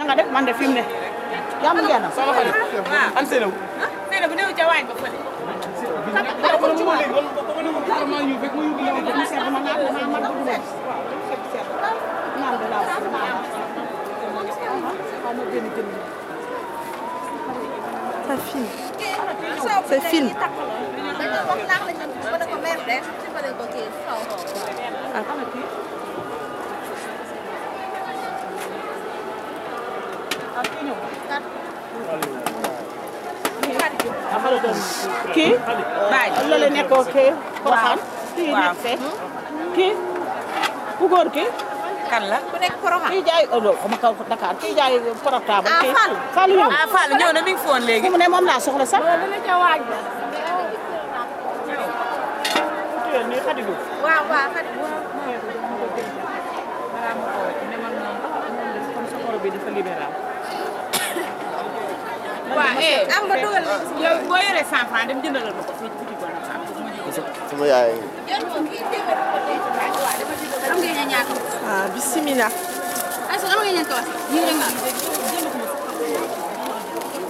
na nga def man de fi mu ne yaa ma ngeen sama xarit an Seynabou bu néew ca waañ ba fële. Ça filme. Ça filme. kii la la nekkoo kii Porokhane kii nekk fee kii ku góor kii kan la ku nekk Porokhane kii jaay ma kaw Dakar kii jaay portable kii Fallou ñëw Fallou ñëw na mi ngi foon léegi mu ne moom laa soxla sax waaw waaw Khady waaw am nga dugal yow boo yoree 100 francs dem jëndalal ma ko fii ci boutique sama yaay Ah, bismillah.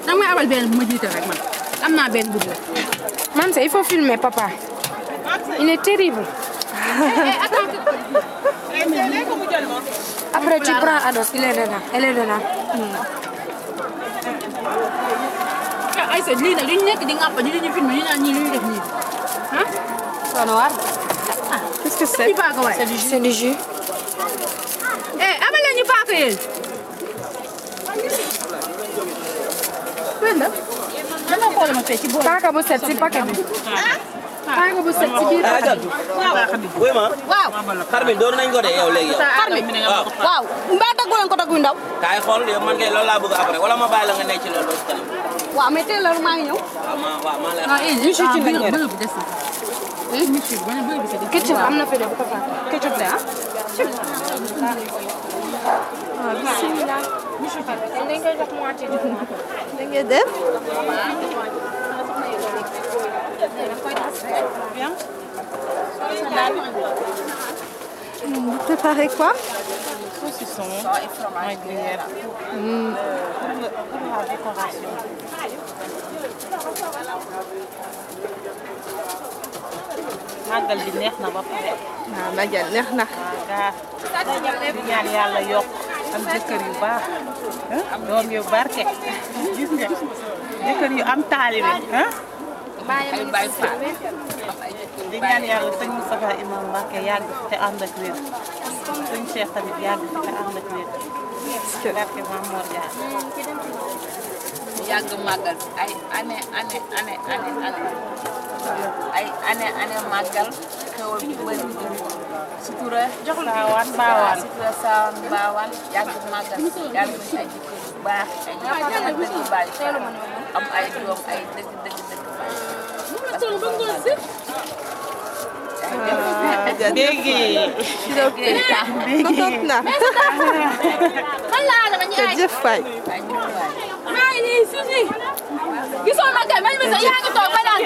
dama abal benn bu ma jiite rek man am naa benn bu Man, il faut filmer papa. Il est terrible. Après, tu prends Ados, il est dedans. Elle est dedans. Aïssa lii nag li ñu nekk di ngàpp di ñu filmer ñu naan ñii li ñu def nii ah Sono war. Qu'est-ce que c'est? C'est du jus. abal leen ñu paaka yéen wenda dama xool ma fee ci bool Paaka bu set si paquet bi. Paaka bu set si biir paquet bi. oui ma waaw xar mi door nañ ko de yow léegi yow xar mi waaw mbaa daggu leen ko daggu ndaw kaay xool yow man kay loolu laa bëgg après wala ma bàyyi la nga nekk ci loolu ci kanam waaw mais teel la maa ngi ñëw waaw maa lay bëgg bi des na Ketchup am na fi de bu ko fàtte. Ketchup là, hein? Ah, bismillah. Dañ koy jox moitié. Da ngeen def? Vous préparez quoi? saucisson ak gruyère pour la décoration màggal bi neex na ba pare Ah, Maguette, neex na. gaa di ñaan yàlla yokk am jëkkër yu baax doom yu barke gis nga jëkkër yu am taalibe ay bay fa di ñaan yàlla sëñ Moustapha Imam Mbacké yàgg fi te ànd ak wér sëñ Cheikh tamit yàgg fi te ànd ak wér barke Mame Mor Diarra yàgg màggal ay année màggal xewal bu bëri sutura saawaan baawaan sutura saawaan baawaan yàgg màggal yàgg ay jikko yu baax ay dëgg yu bari am ay doom ay dëgg Bégi Kontaan naa. Jërëjëf Faye. maa ngi nii si gisoo ma kay man mi sax yaa ngi toog ba naan